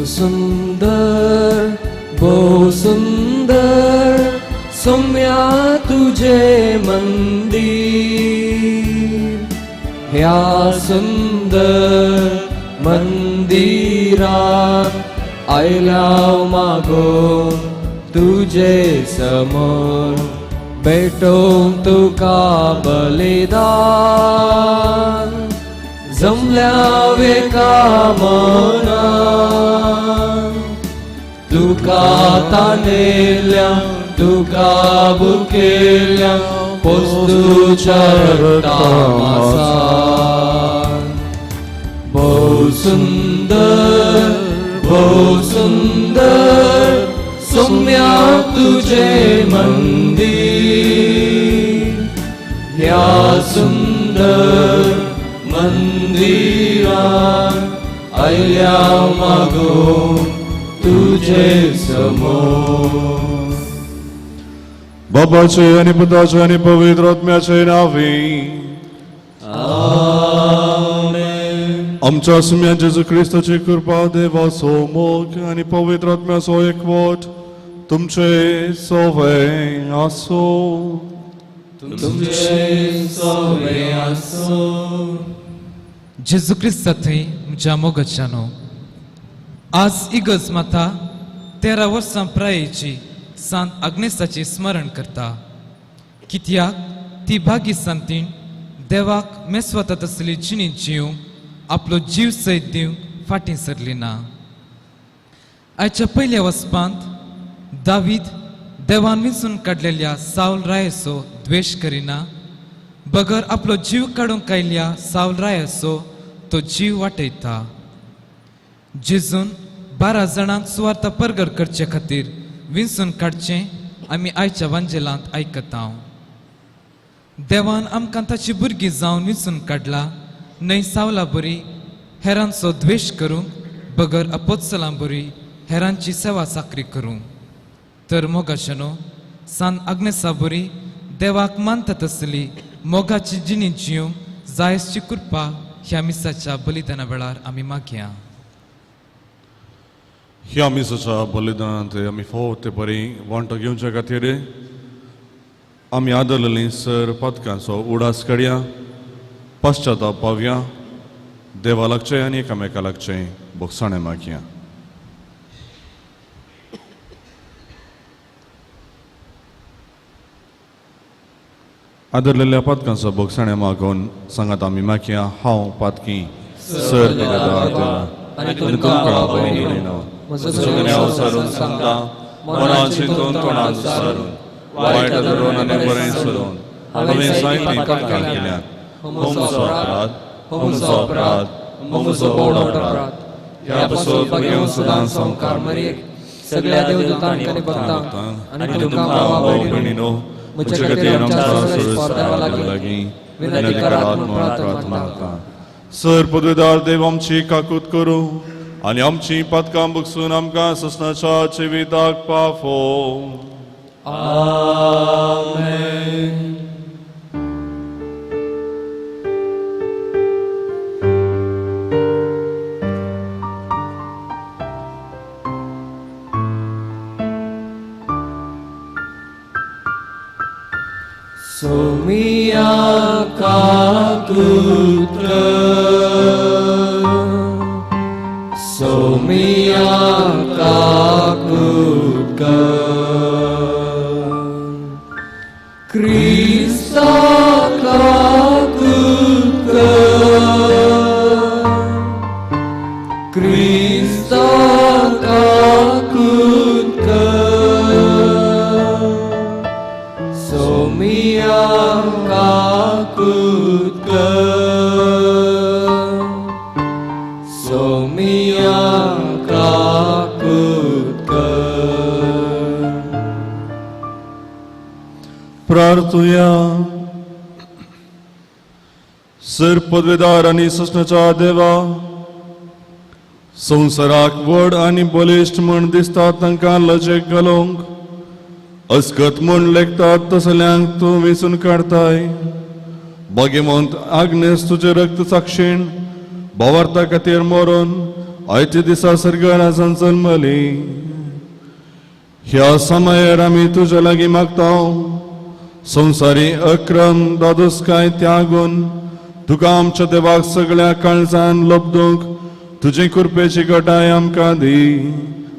सुंदर भोव सुंदर सोम्या तुझे मंदिर, ह्या सुंदर मंदिरात आयल्याव मागोन तुझे समोर, भेटोवंक तुका बलिदान जमल्याव एका मनान, तुका तानेल्या तुका भुकेल्या पोस्तूच्या रक्ता मासान। भोव सुंदर भोव सुंदर सोम्या तुझे मंदिर, ह्या सुंदर मंदिरात आयल्या मागोन तुझे समोर। बाबाचे आनी पुताचे आनी पवित्र आत्म्याचे नांवी। आमेन। आमच्या सुम्या जेजू क्रिस्ताची कृपा, देवाचो मोग आनी पवित्र आत्म्याचो एकवट तुमचे सोवे आसूं। तुमचे सोवे आसूं। जेजू क्रिस्ता थंय म्हज्या मोगाच्यानो, आज इगर्ज माता 13 वर्सां प्रायेची सांत आग्नेसाचें स्मरण करता, कित्याक ती भागी सांतीण देवाक मेस्वता तसली जिणी जिवंक आपलो जीव सयत दिवंक फाटीं सरली ना। आयच्या पयल्या वचपांत दावीद देवान विंचून काडलेल्या सावल रायाचो द्वेश करिना बगर आपलो जीव काडूंक आयिल्ल्या सावल रायाचो तो जीव वाटयता। जेजून 12 जाणांक सुवार्ता परगट करचे खातीर विंचून काडचें आमी आयच्या वांजेलांत आयकता। देवान आमकां ताची भुरगीं जावन विंचून काडला न्हय सावला बरी हेरांचो द्वेश करूंक बगर अपोत्सलां बरी हेरांची सेवा चाकरी करूंक। तर मोगाशनो, सान आग्नेसा बरी देवाक मानता तसली मोगाची जिणी जिवंक जायसची कृपा ह्या मिसाच्या बलिदाना वेळार आमी मागया। ह्या मिसाच्या बलिदानांत आमी फावो ते परी वांटो घेवच्या खातीर आमी आदरलेली सर पदकांचो उडास काडया, पश्चाताप पावया, देवा लागचें आनी एकामेका लागचें भोगसाणें मागया। आदरलेल्या पदकांचो भोगसाणें मागून सांगात आमी मागया। हांव पातकी सर आनी तुमकां तुमकां भयणीनो, म्हजो म्हजो सारून सांगता, मनान चिंतून तोंडान सारून वायट धरून आनी बरें सोदून हांवें जायतीं पातकां केल्यांत। हो म्हजो अपराध, हो म्हजो अपराध, हो म्हजो व्हड अपराध। ह्या पासून घेवन सदां संवकार मरेक सगळ्या देवदूतांक आनी भक्तांक आनी तुमकां भावा भयणीनो, म्हजे खातीर आमच्या सर्वेस्परा लागीं विनंती करात म्हूण प्रार्थना मागता। सर पदवीदार देव आमची काकूत करूं आनी आमची पातकां बगसून आमकां ससनाच्या जिविताक पाफो। आमेन। सोमिया काकूत कर, सोमिया काकूत कर, क्रिस्ता काकूत कर, क्रिस्ता काकूत कर, सोमिया काकूत कर, सोमिया काकूत कर। प्रार्थुया। सर पदवीदार आनी ससनाच्या देवा, संवसाराक व्हड आनी बलिश्ट म्हूण दिसतात तांकां लजेक घालूंक अस्कत म्हूण लेखतात तसल्यांक तूं वेंचून काडताय। भाग्यवंत आग्नेस तुजें रक्त साक्षीण भावार्था खातीर मरून आयच्या दिसा सर्गराजान जल्मली. ह्या समयार आमी तुज्या लागीं मागता, संवसारी अक्रम दादोसकाय त्यागून तुका आमच्या देवाक सगळ्या काळजान लब्दूंक तुजे कृपेची गटाय आमकां दी.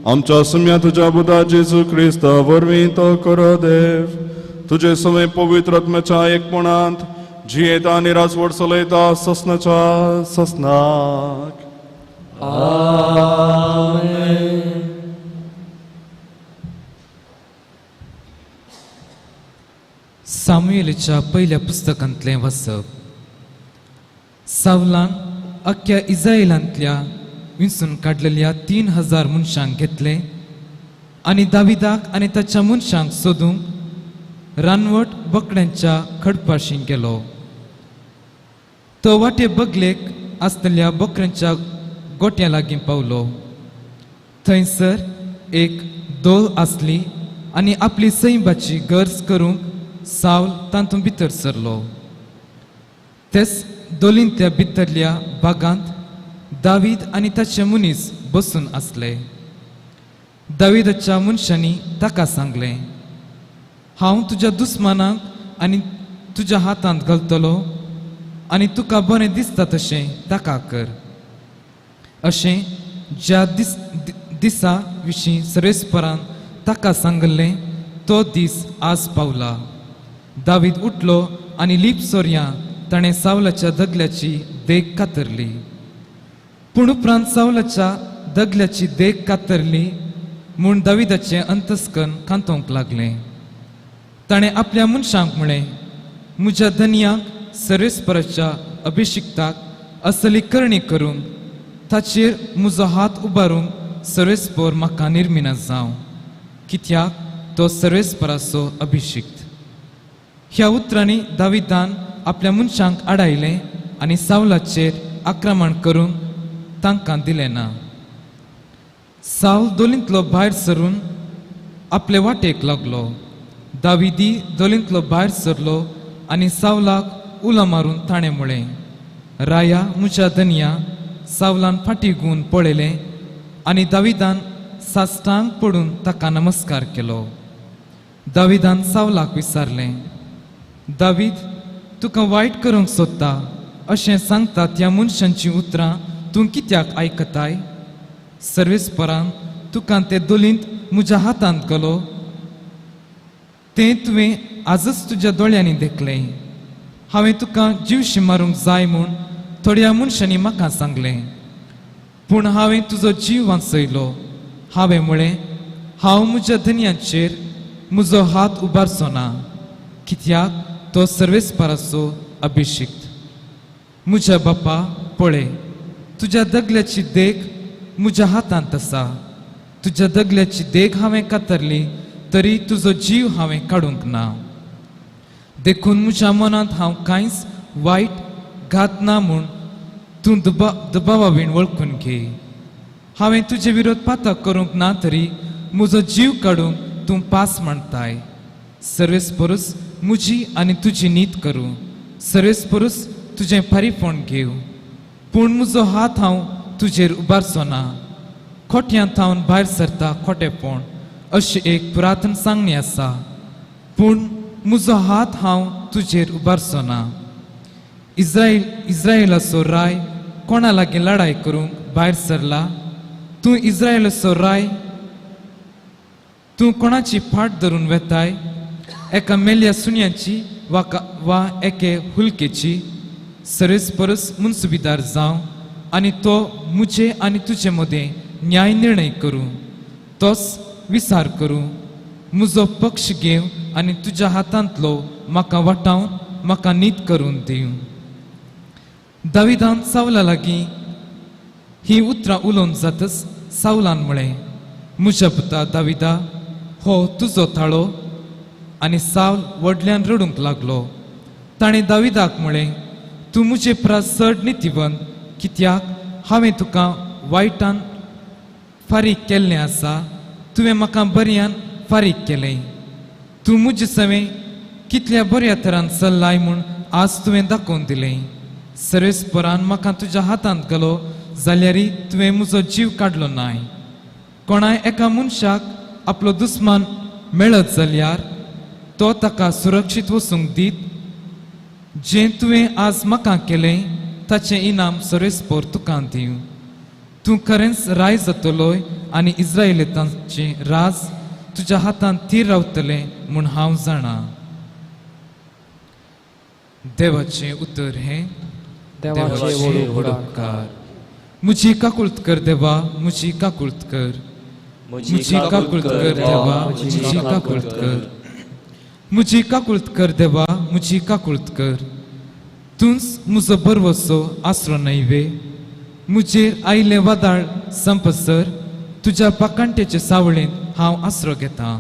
आमच्या सुम्या तुज्या बुधा जेजू क्रिस्ता वरवीं तो करो देव. तुजे समय पवित्र आत्म्याच्या एकपणांत जियेता आनी राजवट चलयता ससनाच्या ससनाक. सामुएलाच्या पहिल्या पुस्तकांतलें वाचप. सावलान अख्ख्या इस्रायलांतल्या विंचून काडलेल्या 3000 मनशांक घेतले आनी दाविदाक आनी ताच्या मनशांक सोदूंक रानवट बोकड्यांच्या खडपाशी गेलो. तो वाटे बगलेक आसतल्या बोकड्यांच्या गोट्या लागीं पावलो. थंयसर एक दोल आसली आनी आपली सैबाची गरज करूंक सावल तातूंत भितर सरलो. तेच दोलींतल्या भितरल्या बागांत दावीद आनी ताचे मनीस बसून आसले. दाविदाच्या मनशांनी ताका सांगलें, हांव तुज्या दुस्मानाक आनी तुज्या हातांत घालतलो आनी तुका बरें दिसता तशें ताका कर. अशें ज्या दिसा विशीं सर्वेस्परान ताका सांगल्लें तो दीस आज पावला. दावीद उठलो आनी लीप सोरयां ताणें सावलाच्या दगल्याची देख कातरली. पूण उपरांत सावलाच्या दगल्याची देख कातरली म्हूण दाविदाचें अंतस्कन कांतोवंक लागलें. ताणें आपल्या मनशांक म्हळें, म्हज्या धनयाक सर्वेस्पराच्या अभिषिक्ताक असली करणी करूंक ताचेर म्हजो हात उबारूंक सर्वेस्पर म्हाका निर्मिना जावं, कित्याक तो सर्वेस्पराचो अभिषिक्त. ह्या उतरांनी दाविदान आपल्या मनशांक आडायलें आनी सावलाचेर आक्रमण करूंक तांकां दिलें ना. सावल दोलींतलो भायर सरून आपले वाटेक लागलो. दाविदी दोलींतलो भायर सरलो आनी सावलाक उलो मारून ताणें म्हळें, राया म्हज्या धनया. सावलान फाटीं घुंवून पळयलें आनी दाविदान साश्टांग पडून ताका नमस्कार केलो. दाविदान सावलाक विचारलें, दावीद तुका वायट करूंक सोदता अशें सांगता त्या मनशांचीं उतरां तूं कित्याक आयकताय? सर्वेस्परान तुका ते दोलींत म्हज्या हातांत घालो तें तुवें आजच तुज्या दोळ्यांनी देखलें. हांवें तुका जिवशी मारूंक जाय म्हूण थोड्या मनशांनी म्हाका सांगलें, पूण हांवें तुजो जीव वांचयलो. हांवें म्हळें, हांव म्हज्या धनयाचेर म्हजो हात उबारचो ना, कित्याक तो सर्वेस्पराचो अभिषिक्त. म्हज्या बापा पळय, तुज्या दगल्याची देख म्हज्या हातांत आसा. तुज्या दगल्याची देख हांवें कातरली तरी तुजो जीव हांवें काडूंक ना. देखून म्हज्या मनांत हांव कांयच वायट घात ना म्हूण तूं दुबावा वीण वळखून घे. हांवें तुजे विरोध पातक करूंक ना तरी म्हजो जीव काडूंक तूं पास म्हणताय. सर्वेस्परूच म्हजी आनी तुजी नीत करूं, सर्वेस्परूच तुजें फारीफण घेवं, पूण म्हजो हात हांव तुजेर उबारचो ना. खोट्यां थावन भायर सरता खोटेपण अशी एक पुरातन सांगणी आसा, पूण म्हजो हात हांव तुजेर उबारचो ना. इस्रायलाचो राय कोणा लागीं लडाय करूंक भायर सरला? तूं इस्रायलाचो राय, तूं कोणाची फाट धरून वेताय? एका मेल्या सुण्याची वा एके हुलकेची? सर्वेस्परस मुनसुबीदार जावं आनी तो म्हजे आनी तुजे मदें न्याय निर्णय करूं, तोच विचार करूं. म्हजो पक्ष घेव आनी तुज्या हातांतलो म्हाका वाटावन म्हाका नीत करून दिवं. दाविदान सावला लागीं ही उतरां उलोवन जातच सावलान म्हळें, म्हज्या पुता दाविदा, हो तुजो थाळो. आनी सावल व्हडल्यान रडूंक लागलो. ताणें दाविदाक म्हळें, तूं म्हजे परस चड नितीवंत, कित्याक हांवें तुका वायटान फारीक केल्लें आसा, तुवें म्हाका बऱ्यान फारीक केलें. तूं म्हजे सवें कितल्या बऱ्या तरान चल्लाय म्हूण आज तुवें दाखोवन दिलें. सर्वेस्परान म्हाका तुज्या हातांत घालो जाल्यारी तुवें म्हजो जीव काडलो नाय. कोणाय एका मनशाक आपलो दुस्मान मेळत जाल्यार तो ताका सुरक्षीत वचूंक दीत. जें तुवें आज म्हाका केलें ताचें इनाम सरेस्पोर तुका दिवं. तूं खरेंच राय जातलोय आनी इस्रायलितांचें राज तुज्या हातांत थीर रावतलें म्हूण हांव जाणा. देवाचें उतर हें देवाचे व्हड उपकार. म्हजी काकुळत कर देवा, म्हजी काकुळत कर. म्हजी काकुळत कर देवा, म्हजी काकुळत कर. म्हजी काकुळत कर देवा, म्हजी काकुळत कर. तूंच म्हजो बरवसो आसरो न्हय वे. म्हजेर आयिल्लें वादळ संपसर तुज्या पाकांट्याचे सावळेंत हांव आसरो घेतां.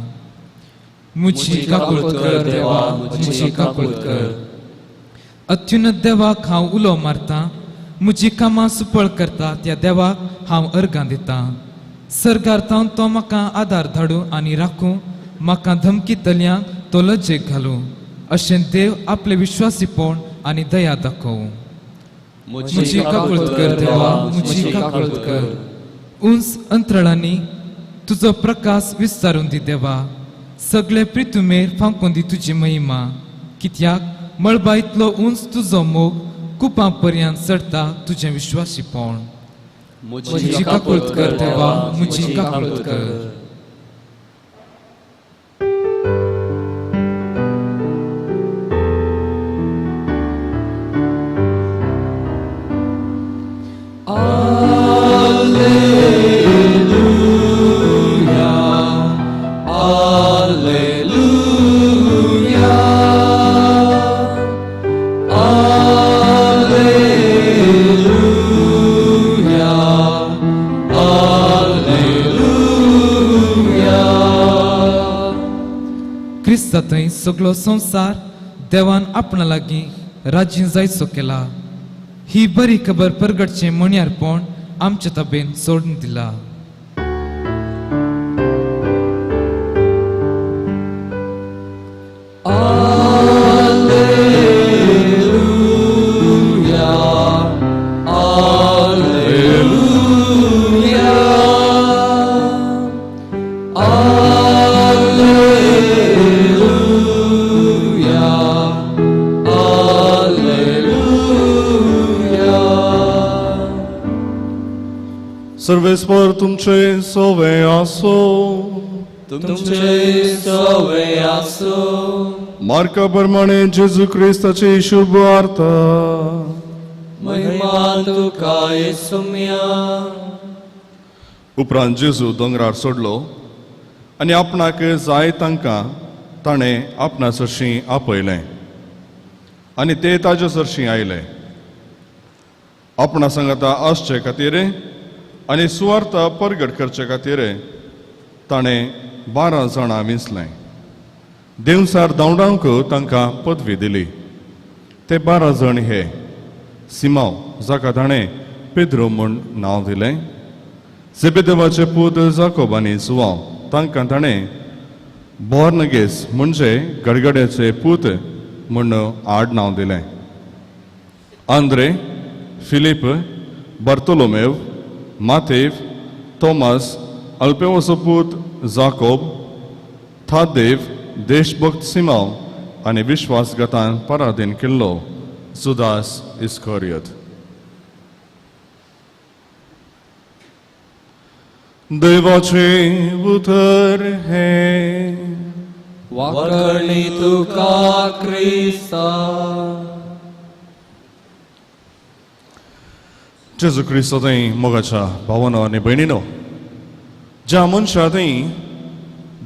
म्हजी काकुळत कर देवा, म्हजी काकुळत कर. अत्युन्नत देवाक हांव उलो मारतां. म्हजी कामां सुपळ करता त्या देवाक हांव अर्गां दितां. सरकार तावन तो म्हाका आदार धाडूं आनी राखूं. म्हाका धमकीतल्यांक तो लजेक घालूं. अशें देव आपले विश्वासीपण आनी दया दाखोवं. म्हजी काकुळत कर देवा, म्हजी काकुळत कर. उंच अंतराळांनी तुजो प्रकाश विस्तारून दी देवा. सगळे प्रितुमेर फांकून दी तुजी महिमा. कित्याक मळबा इतलो उंच तुजो मोग, कुपां पर्यंत चडटा तुजें विश्वासीपण. म्हजी काकुळत कर देवा, म्हजी काकुळत कर. थंय सगलो संवसार देवान आपणा लागीं राजी जायचो केला. ही बरी खबर परगटचें म्हणयारपण आमचे ताबेन सोडून दिला. सर्वेस्पर तुमचे सोवे आसो. तुमचे सोवे आसो. मार्का प्रमाणे जेजू क्रिस्ताची शुभ वार्ता. महिमा तुका येसुम्या. उपरांत जेजू दोंगरार सोडलो आनी आपणाक जाय तांकां ताणें आपणा सरशीं आपयलें आनी ते ताजे सरशीं आयले. आपणा सांगाता आसचे खातीर आनी सुवार्थ परगट करचे खातीर ताणें 12 जाणां विंचलें. देवसार धांवडावंक तांकां पदवी दिली. ते 12 जाण हे: सिमांव, जाका ताणें पेद्रो म्हूण नांव दिलें, जेबेदेवाचे पूत जाकोब आनी जुवांव, तांकां ताणें बोर्नगेस म्हणजे गडगड्याचे पूत म्हूण आड नांव दिलें, आंद्रे, फिलीप, बार्तोलोमेव, मातेव, तोमास, अल्पेवसो पूत जाकोब, थादेव, देशभक्त सिमांव आनी विश्वासघातान पराधीन केल्लो जुदास इस्कोरियत. देवाचें उतर हें. वाकणी तुका क्रिस्ता. जेजू क्रिस्त थंय मोगाच्या भावानो आनी भयणीनो, ज्या मनशा थंय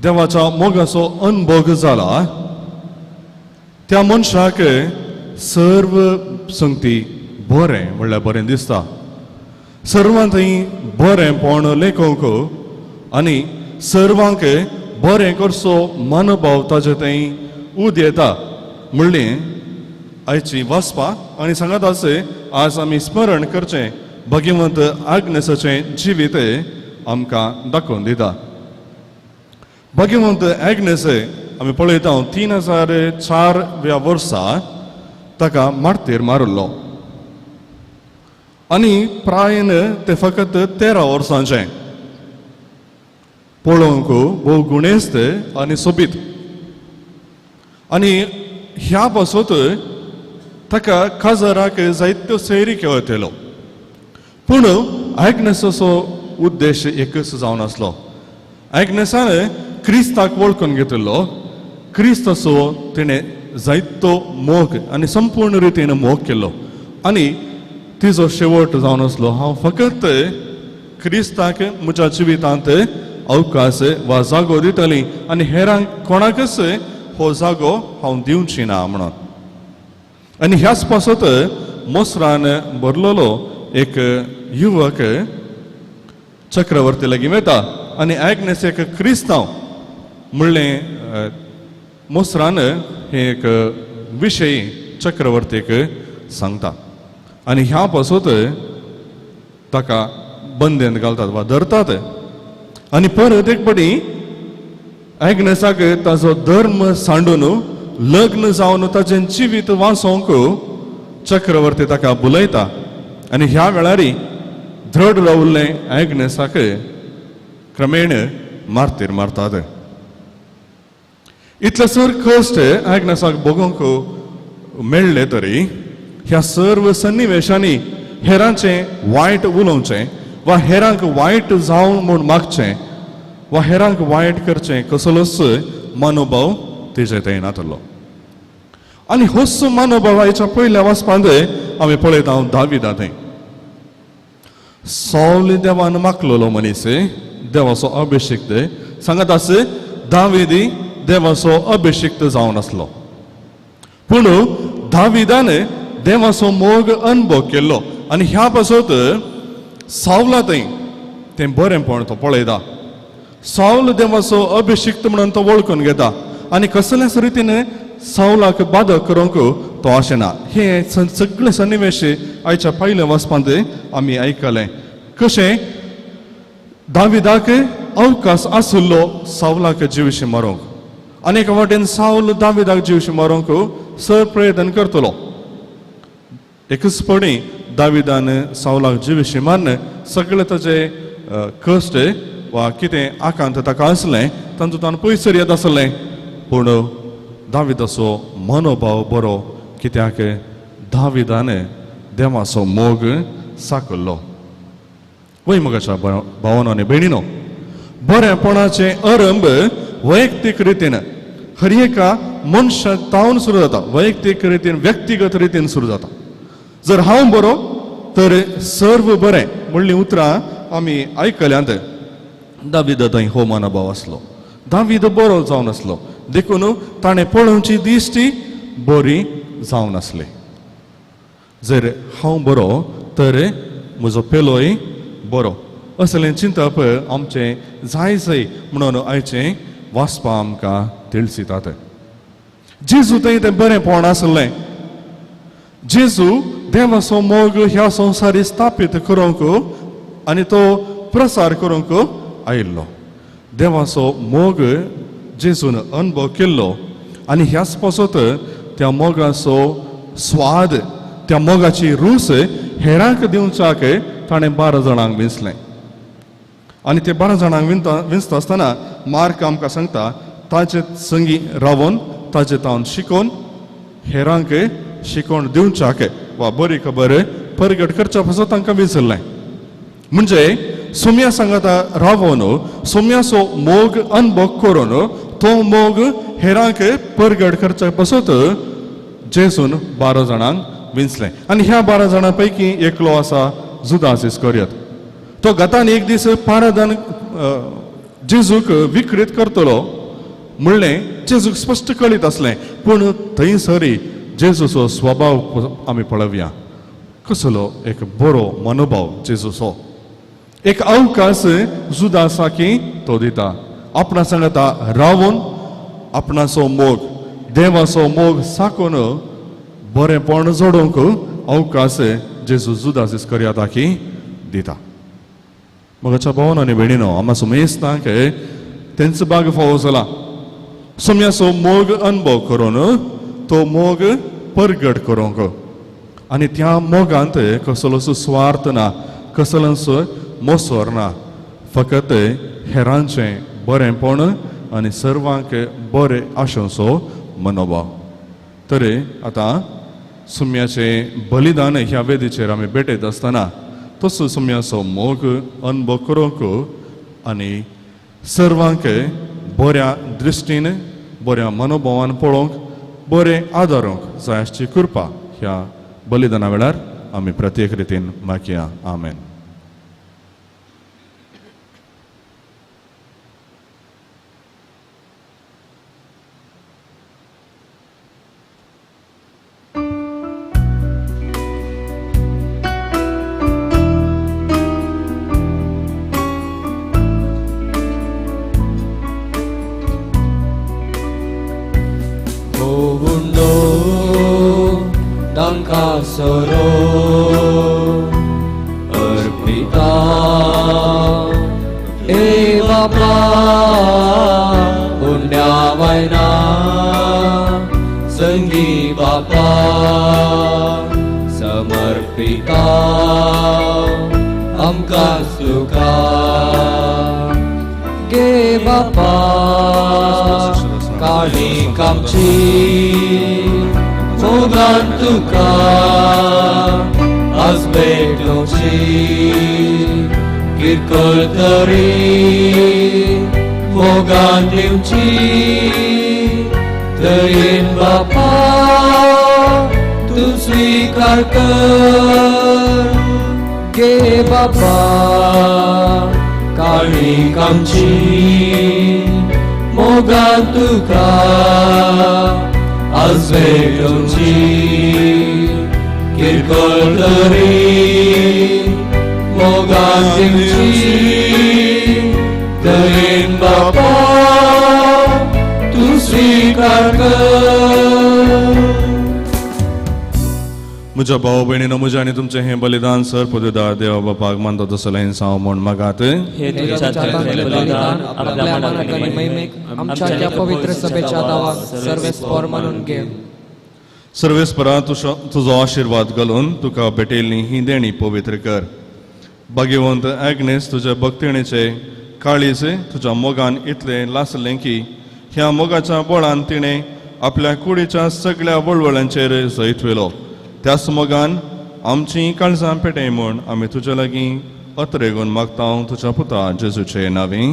देवाच्या मोगाचो अनभोग जाला त्या मनशाक सर्व संगती बरें म्हणल्यार बरें दिसता. सर्वां थंय बरेंपण लेखोवंक आनी सर्वांक बरें करचो मनोभाव ताजे थंय उद येता म्हणलें आयची वाचपा आनी सांगात आसे आज आमी स्मरण करचें भगवंत आग्नेसाचें जिवीत आमकां दाखोवन दिता. भगवंत आग्नेस आमी पळयता 3004 व्या वर्सा ताका मार्तीर मारिल्लो. आनी प्रायेन तें फकत 13 वर्सांचें, पळोवंक भोव गुणेस्त आनी सोबीत. आनी ह्या पासत ताका काजाराक जायत्यो सैरिक्यो येतलो. पूण आग्नेसाचो उद्देश एकच जावन आसलो. आग्नेसान क्रिस्ताक वळखून घेतिल्लो, क्रिस्ताचो तिणें जायतो मोग आनी संपूर्ण रितीन मोग केलो आनी तिजो शेवट जावन आसलो, हांव फकत क्रिस्ताक म्हज्या जिवितांत अवकाश वा जागो दितली आनी हेरांक कोणाकच हो जागो हांव दिवची ना म्हणून. आनी ह्याच पासत मोसरान भरलेलो एक युवक चक्रवर्ती लागीं वता आनी आग्नेस एक क्रिस्तांव म्हणलें मोसरान हे एक विशय चक्रवर्तीक सांगता आनी ह्या पासत ताका बंदेंत घालतात वा धरतात. आनी परत एक पटी आग्नेसाक ताजो धर्म सांडून लग्न जावन ताजें जिवीत वाचोवंक चक्रवर्ती ताका बुलयता आनी ह्या वेळार धड रावल्लें आग्नेसाक क्रमेण मारतीर मारतात. इतले सर कश्ट आग्नेसाक भोगोवंक मेळ्ळे तरी ह्या सर्व सन्निवेशांनी हेरांचें वायट उलोवचें वा हेरांक वायट जावन म्हूण मागचें वा हेरांक वायट करचें कसलोच मनोभाव तिजे थंय नातलो. आनी होच मनोभाव आयच्या पयल्या वाचपांत आमी पळयता दाविदा थंय. सौल देवान मागलेलो मनीस, देवाचो अभिषिक्त सांगत आस, दाविदी देवाचो अभिषिक्त जावन आसलो. पूण दाविदान देवाचो मोग अनुभव केल्लो आनी ह्या पासत सावला थंय तें बरेंपण तो पळयता. सावल देवाचो अभिषिक्त म्हणून तो वळखून घेता आनी कसल्याच रितीन सावलाक बादक करूंक तो आशेना. हे सगळे सन्निवेश आयच्या पयल्या वाचपांत आमी आयकलें कशें दाविदाक अवकाश आशिल्लो सावलाक जिवशी मारूंक आनी एका वाटेन सावल दाविदाक जिवशी मारूंक सर प्रयत्न करतलो. एकच पडी दाविदान सावलाक जिवशी मारून सगळे ताजे कश्ट वा कितें आकांत ताका आसलें तांचो ताण पयसर येत आसलें. पूण दाविदाचो मनोभाव बरो, कित्याक दाविदान देवाचो मोग साकल्लो. वय मगाच्या भावानो आनी भयणीनो, बरेपणाचें आरंभ वैयक्तीक रितीन हर एका मनशा तावन सुरू जाता, वैयक्तीक रितीन व्यक्तिगत रितीन सुरू जाता. जर हांव बरो तर सर्व बरें म्हणलीं उतरां आमी आयकल्यांत. दावीद थंय हो मनोभाव आसलो, दावीद बरो जावन आसलो देखून ताणें पळोवची दिश्टी बरी जावन आसली. जर हांव बरो तर म्हजो पेलोय बरो असलें चिंतप आमचें जाय जाय म्हणून आयचें वाचपा आमकां तिळसितात. जेजू थंय तें बरेंपण आसलें. जेजू देवाचो मोग ह्या संवसारी स्थापीत करूंक आनी तो प्रसार करूंक आयिल्लो. देवाचो मोग जेजून अनुभव केल्लो आनी ह्याच पासत त्या मोगाचो स्वाद, त्या मोगाची रूच हेरांक दिवच्याक ताणें 12 जाणांक विंचलें. आनी ते 12 जाणांक विंचता आसतना मार्क आमकां सांगता ताजे संगी रावन ताजे तावन शिकोवन हेरांक शिकोवन दिवच्याक वा बरी खबर परगट करच्या पासत तांकां विंचलें. म्हणजे सोम्या सांगाता रावोन सोम्याचो मोग अनुभव करून तो मोग हेरांक परगट करच्या पासत जेजून 12 जाणांक विंचलें. आनी ह्या 12 जाणां पैकी एकलो आसा जुदास इस्करियत. तो गतान एक दीस पारादान जेजूक विकृत करतलो म्हणलें जेजूक स्पश्ट कळीत आसलें. पूण थंयसरी जेजूचो स्वभाव आमी पळोवया, कसलो एक बरो मनोभाव जेजूचो. एक अवकाश जुदासाकी तो दिता, आपणा सांगता रावून आपणाचो मोग देवाचो मोग साकून बरेंपण जोडूंक अवकाश जेजू जुदास इस्करियताकी दिता. मगाच्या भावन आनी भयणीनो, आमा सुमेस्तांक तेंचो बाग फावो जाला सोम्याचो मोग अनुभव करून तो मोग परगट करूंक आनी त्या मोगांत कसलोसो स्वार्थ ना, कसलोसो मोसोर ना, फकत हेरांचें बरेंपण आनी सर्वांक बरें आशेचो मनोभाव. तर आतां सुम्याचें बलिदान ह्या वेदीचेर आमी भेटयत आसतना तसो सुम्याचो मोग अनुभव करूंक आनी सर्वांक बऱ्या दृश्टीन बऱ्या मनोभावान पळोवंक बरें आदारूंक जाय आसची कृपा ह्या बलिदाना वेळार आमी प्रत्येक रितीन मागया. आमेन. सरो अर्पिता हे बापा पुण्या वयना संगी बापा समर्पिता आमकां तुका गे बापा काळी कामची मोगान तुका आज भेटोवची किरकोळ तरी मोगान दिवची दयेन बापा तूं स्विकार कर गे बापा काळी कामची मोगान तुका आज भेटोवची किरकोळ तरी मोगान दिवची दयेन बापा तूं स्विकार कर. म्हज्या भाव भयणीनो, म्हजें आनी तुमचें हें बलिदान सर पदवीदार देवा बापाक मानता तसलें हांव म्हूण मागात. हे तुझ्या हातांतलें बलिदान आपल्या मनाक आनी महिमेक आमच्या त्या पवित्र सभेच्या दावाक सर्वेस्पर मानून घे. सर्वेस्परा तुजो आशिर्वाद घालून तुका भेटयल्ली ही देणी पवित्र कर. भाग्यवंत आग्नेस तुज्या भक्तिणेचे काळीज तुज्या मोगान इतलें लासलें की ह्या मोगाच्या बळान तिणें आपल्या कुडीच्या सगळ्या वळवळ्यांचेर जैत व्हेलो. त्याच मोगान आमची काळजां पेटय म्हूण आमी तुज्या लागीं अत्रेगून मागता तुज्या पुता जेजूचे नांवी.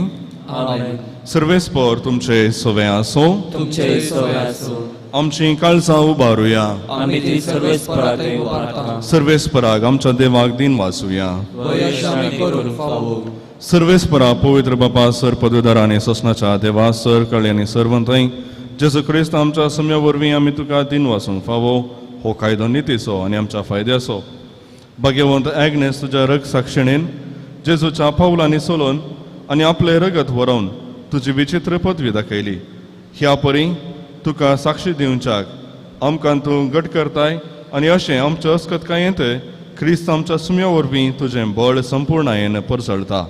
सर्वेस्पर तुमचे सवे आसूं. तुमचे सवे आसूं. आमची काळजां उबारुया. आमी ती सर्वेस्पराक उबारता. सर्वेस्पराक आमच्या देवाक दिन वाचुया. सर्वेस्परा पवित्र बापा सर पदवीदार आनी सोसनाच्या देवा सर कळी आनी सर्वंतय जेजू क्रिस्त आमच्या सम्या वरवीं आमी तुका दिन वाचूंक फावो हो कायदो नितीचो आनी आमच्या फायद्याचो. भाग्यवंत आग्नेस तुज्या रग साक्षिणेन जेजूच्या पावलांनी सोलोवन आनी आपलें रगत व्हरोवन तुजी विचित्र पदवी दाखयली. ह्या परी तुका साक्षी दिवच्याक आमकां तूं घट करताय आनी अशें आमच्या अस्कतकायेंत क्रिस्त आमच्या सुम्या वरवीं तुजें बळ संपूर्णायेन परसळता.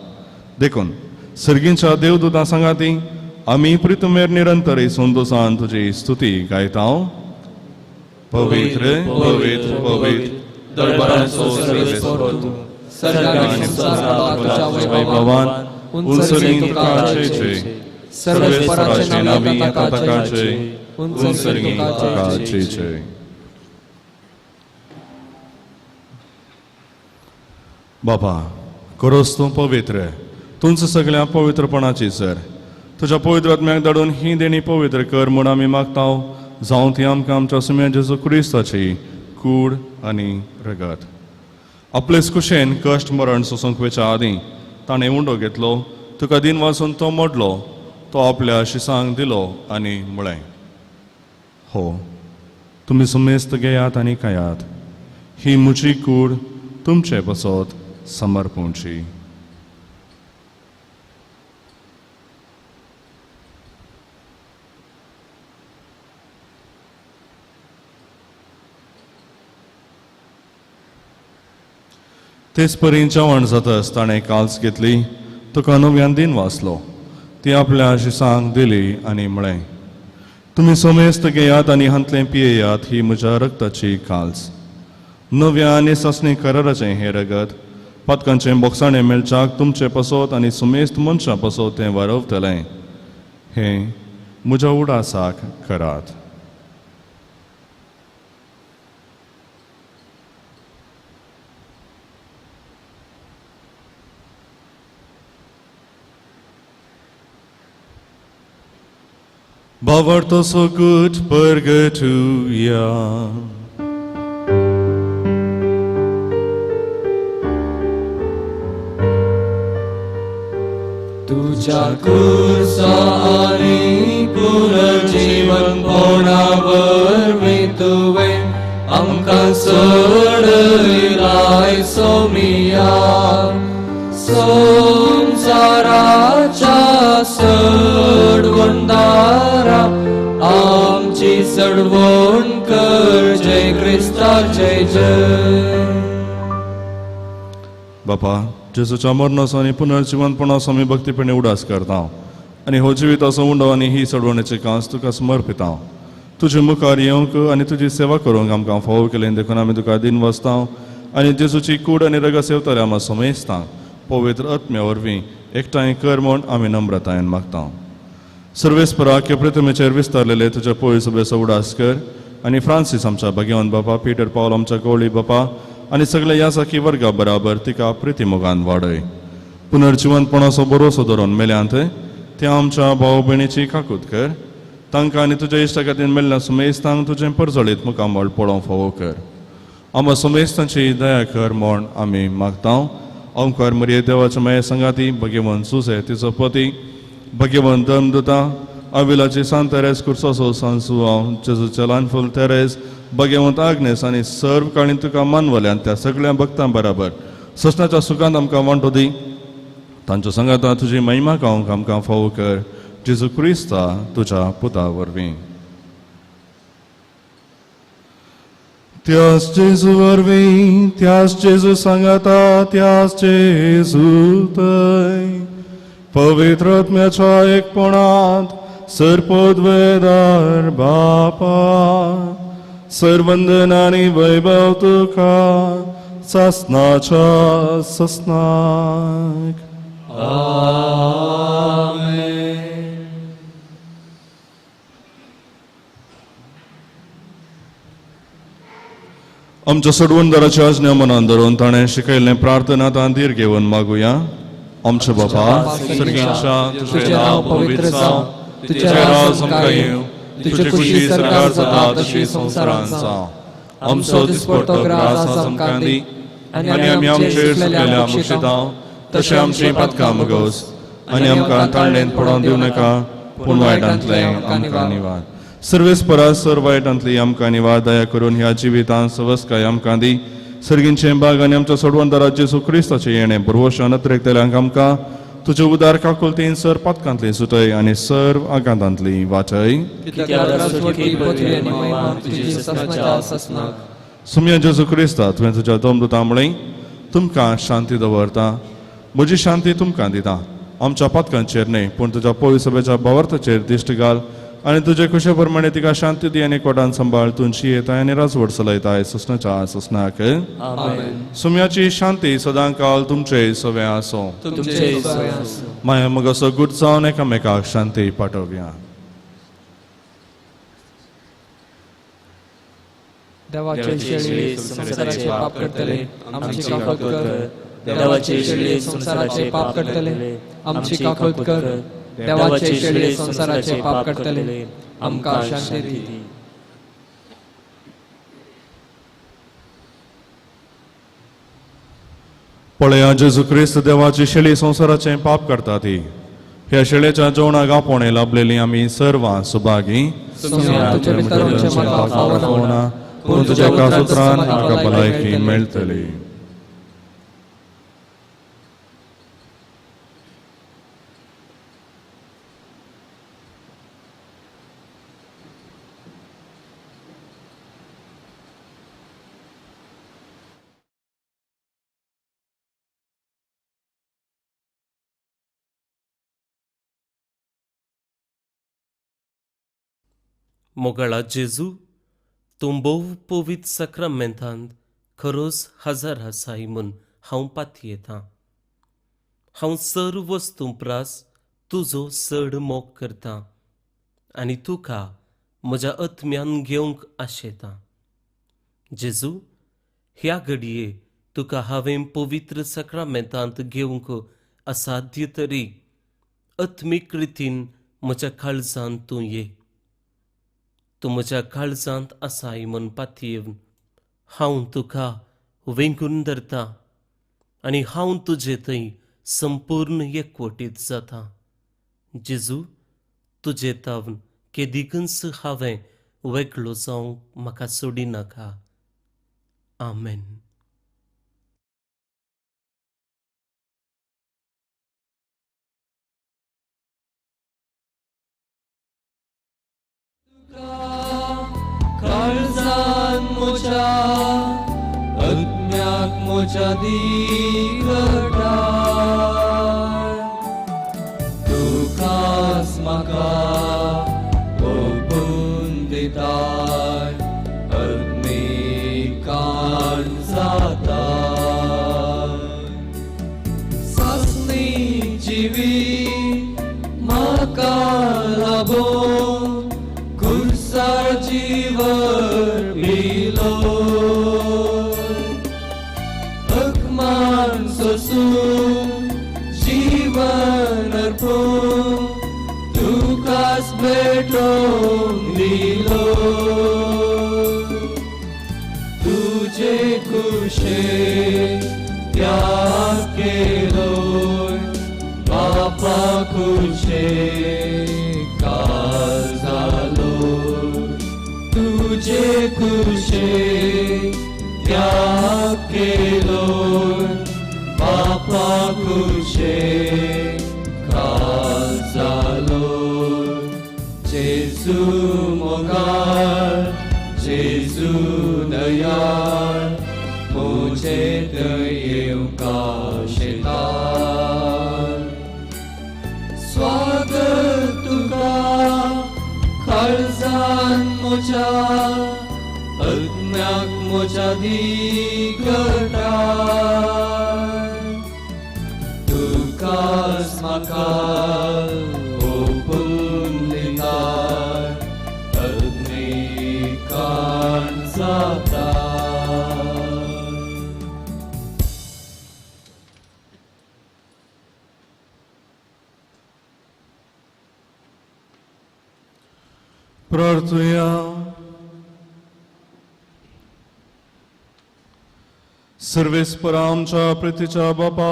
देखून सर्गींच्या देवदूतां सांगाती आमी प्रितमेर निरंतर संतोसान तुजी स्तुती गायता. पवित्र पवित्र पवित्र दरबाराचो सर्वेस्पर तूं तुझ्या वैभवान उंचर्गीं तुका जय जय. सर्वेस्पराचे नांवी येता ताका जय. उंचर्गीं तुका जय जय. बाबा करोस तूं पवित्र तुमचं सगळ्या पवित्रपणाची सर तुज्या पवित्र आत्म्याक धाडून ही देणी पवित्र कर म्हूण आमी मागता. जावं ती आमकां आमच्या सुम्या जेजू क्रिस्ताची कूड आनी रगत. आपलेच कुशेन कश्ट मरण सोसूंक वयच्या आदीं ताणें उंडो घेतलो, तुका दिन वाचून तो मोडलो, तो आपल्या शिसांक दिलो आनी म्हळें, हो तुमी सुमेस्त घेयात आनी खायात, ही म्हजी कूड तुमचे पासत समर्पणची. तेच परी जेवण जातच ताणें काल्स घेतली, तुका नव्यान दिन वाचलो, ती आपल्या शिसांक दिली आनी म्हळें, तुमी समेस्त घेयात आनी हांतलें पियेयात, ही म्हज्या रक्ताची काल्स. नव्या आनी सासणी कराराचें हें रगत पातकांचें बोगसाणें मेळच्याक तुमचें पासत आनी सुमेस्त मनशां पासत तें वारवतलें. हें म्हज्या उडासाक करात. भावार्थ सगट परगटुया. तुझ्या कुर्सा आनी पुनर्जीवन पोणावर तुवें आमकां सोडयलाय सोमिया. संवसाराच्या सडवणदारा आमची सडवण कर. जय क्रिस्ता जय जय. बापा, जेजूच्या मरणाचो आनी पुनर्जिवनपणाचो आमी भक्तीपणी उडास करता आनी हो जिविताचो उंडो आनी ही चडवणेची कांस तुका समर्पिता. तुजे मुखार येवंक आनी तुजी सेवा करूंक आमकां फावो केलें देखून आमी तुका दिन वाचता आनी जेजूची कूड आनी रगत सेवतले आमी समेजता. पवित्र आत्म्या वरवीं एकठांय कर म्हूण आमी नम्रतायेन मागता. सर्वेस्परा के प्रतिमेचेर विस्तारलेले तुज्या पयस सभेचो उडास कर आनी फ्रांसीस आमच्या भाग्यवंत बापा, पीटर पावल आमच्या गवळी बापा आनी सगळे ह्या साखी वर्गा बराबर तिका प्रितीमोगान वाडय. पुनर्जिवनपणाचो भरोसो धरून मेल्यांत त्या आमच्या भाव भयणीची काकूत कर. तांकां आनी तुज्या इश्टा खातीर मेल्ल्या सुमेस्तांक तुजें परजळीत मुखामळ पळोवंक फावो कर. आमकां सुमेस्तांची दया कर म्हूण आमी मागता. ओंकार मरिये देवाच्या माये संगाती भगेवंत सुसे तिचो पती भगेवंत धर्मदुता आविलाची सांत तेरेज कुर्सोसो सांसुआंव जेजूचे ल्हानफूल तेरेज भगेवंत आग्नेस आनी सर्व काळीन तुका मानवल्यान त्या सगळ्या भक्तां बराबर ससनाच्या सुखांत आमकां वांटो दी. तांच्या संगाता तुजी महिमा गावंक आमकां फावो कर. जेजू क्रिस्ता तुज्या पुता वरवीं. त्यास जेजू वरवीं, त्यास जेजू सांगाता, त्यास जेजू थंय पवित्र आत्म्याच्या एकपणांत सर्पोद्वेदार बापा सर्वंदन आनी वैभव तुका सासनाच्या ससनाक. आमेन. आमच्या सोडवणदाराच्या आज्ञा मनान धरून ताणें शिकयल्लें प्रार्थना तांदीर घेवन मागुया. आमच्या बापा सर्गींच्या, तुजें नांव पवित्र जावं, तुजें राज आमकां येवं, तुजी खुशी सरकार जाता तशी संवसारांत जावं. आमचो दिसपडतो ग्रास आज आमकां दी आनी आमी आमचेर चुकलेल्या मुक्षिता तशें आमचीं पातकां मुगोस आनी आमकां ताळणेंत पडोवन दिवं नाका, पूण वायटांतलें आमकां निवार. सर्वेस परास सर वायटांतली आमकां निवार. दया करून ह्या जिवितांत सवस्काय आमकां दी. सर्गींचें बाग आनी आमच्या सोडवणदारा जेजू क्रिस्ताचें येणें भरवशान अत्रेकतल्यांक आमकां तुजे उदार काकुलतीन सर पातकांतली सुटय आनी सर्व आघातांतली वाचय. सुम्या जेजू क्रिस्ता, तुवें तुज्या दमदुता म्हळें तुमकां शांती दवरता, म्हजी शांती तुमकां दिता. आमच्या पातकांचेर न्हय पूण तुज्या पवित्र सभेच्या भावार्थाचेर दिश्ट घाल आनी तुजे खुशे प्रमाणे तिका शांती दी आनी कोटान सांबाळ. तुमची येताय आनी राजवट चलयताय ससनाच्या ससनाक. सुम्याची शांती सदां काल तुमचे सवे आसो. माया मगसो गुट जावन एकामेकाक शांती पाठोवया. देवाचे शेळी संवसाराचे पाप करतले आमची काकूत कर. देवाचे शेळी संवसाराचे पाप करतले आमची काकूत कर. देवाचे शेळी संवसाराचे पाप करतले आमकां शांती दी. पळया जेजू क्रिस्त देवाची शेळी संवसाराचें पाप करता ती. ह्या शेळेच्या जेवणाक आपोवणें लाभलेली आमी सर्वां सुभागी. पूण तुज्या कासुत्रान आमकां भलायकी मेळटली. मोगाळा जेजू, तूं भोव पवित्र साक्रामेंतांत खरोच हजर आसाय म्हूण हांव पातयेतां. हांव सर्व वस्तूं प्रास तुजो चड मोग करतां आनी तुका म्हज्या आत्म्यान घेवंक आशेतां. जेजू, ह्या घडये तुका हांवें पवित्र सक्रामेंतांत घेवंक असाध्य तरी आत्मीक रितीन म्हज्या काळजांत तूं ये. तूं म्हज्या काळजांत आसाय म्हूण पातयेवन हांव तुका वेंगून धरता आनी हांव तुजे थंय संपूर्ण एकवटीत जाता. जेजू, तुजे तावन केदिकूच हांवें वेगळो जावंक म्हाका सोडिनाका. आमेन. काळजान म्हज्या आत्म्याक म्हज्या दिगटाय तुकाच म्हाका ओपून दिताय आत्मिकान जाता. सासणी जिवीत म्हाका लाबोवन कुर्सार जीवन पिलो अकमान सोसून जीवन अर्पून तुकाच भेटोवन दिलो. तुजे कुशे त्याग केलो बापा कुशे काल जालो. तुजे कुशे त्याग केलो बापा कुशे काल जालो. जेजू मोगाळ, जेजू दयाळ, म्हजे थंय येवंक आशेताय. स्वागत तुका काळजान म्हज्या आत्म्याक म्हज्या दिगटाय तुकाच म्हाका ओपून दिताय आत्मिकान जाता. प्रार्थुया. सर्वेस्परा आमच्या प्रितीच्या बापा,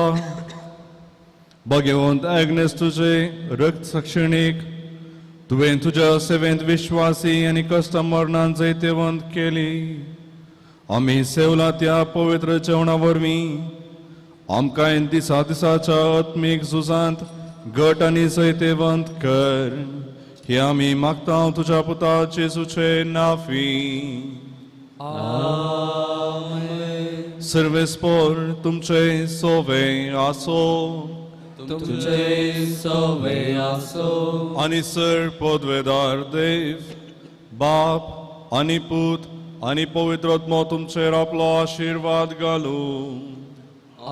भाग्यवंत एग्नेस तुजे रक्त सक्षणीक तुवें तुज्या सेवेंत विश्वासी आनी कश्ट मरणान जैतेवंत केली. आमी सेवला त्या पवित्र जेवणा वरवीं आमकां दिसा दिसाच्या आत्मीक झुजांत घट आनी जैतेवंत कर. हे आमी मागता तुज्या पुता जेजूचे नाफी. आमेन. सर्वेस्पोर तुमचे सोवे आसो. तुमचे सोवे आसो. आनी सर पदवेदार देव बाप आनी पूत आनी पवित्र आत्मो तुमचेर आपलो आशिर्वाद घालूं.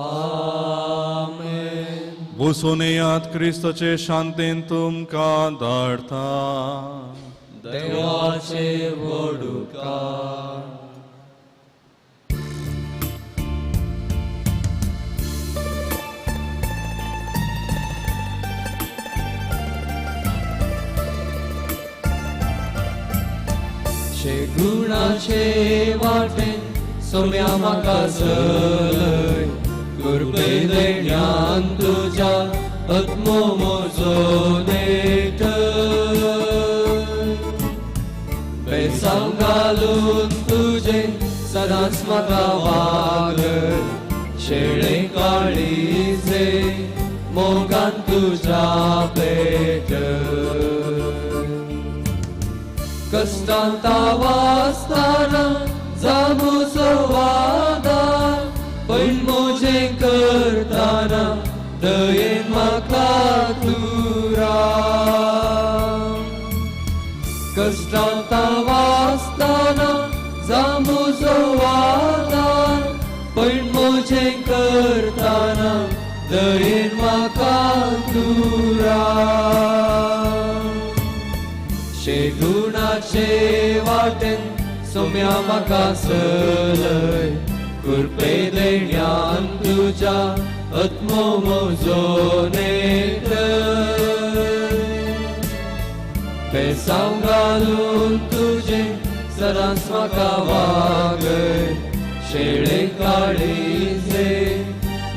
आमेन. बसून येयात, क्रिस्ताचे शांतीन तुमकां धाडटा. देवाचे व्हडुकार. शेगुणाचे वाटेन सोम्या म्हाका चलय, कृपे देण्यान तुज्या आत्मो म्हजो नेटय. बेसांव घालून तुजें सदांच म्हाका वागय, शेळे काळीजे मोगान तुज्या पेटय. कश्टांत वासतना जामुचो वादार, पण म्हजें करतना दयेन म्हाका तूं राव. कश्टांत वासतना जामुचो वादार, तुजें करताना दयेन म्हाका तूं राख. शेगुणाचे वाटेन सोम्या म्हाका चलय, कृपे देण्यान तुज्या आत्मो म्हजो नेटय. बेसांव घालून तुजें सदांच म्हाका वागय, शेळे काळीजे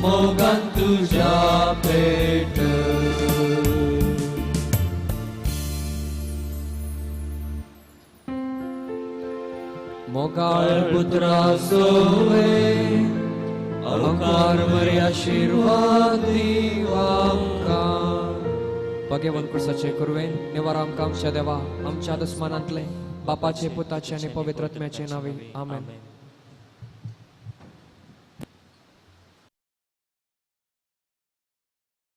मोगान तुज्या पेटय. मोगाळ पुत्रा सोवे अहंकार बरे आशिर्वाद दीव आमकां. भगवान कुर्साचे कुरवेन निवार आमकां आमच्या देवा आमच्या दुस्मानांतले बापाचे पुताचे आनी पवित्र आत्म्याचे नांवे आमेन.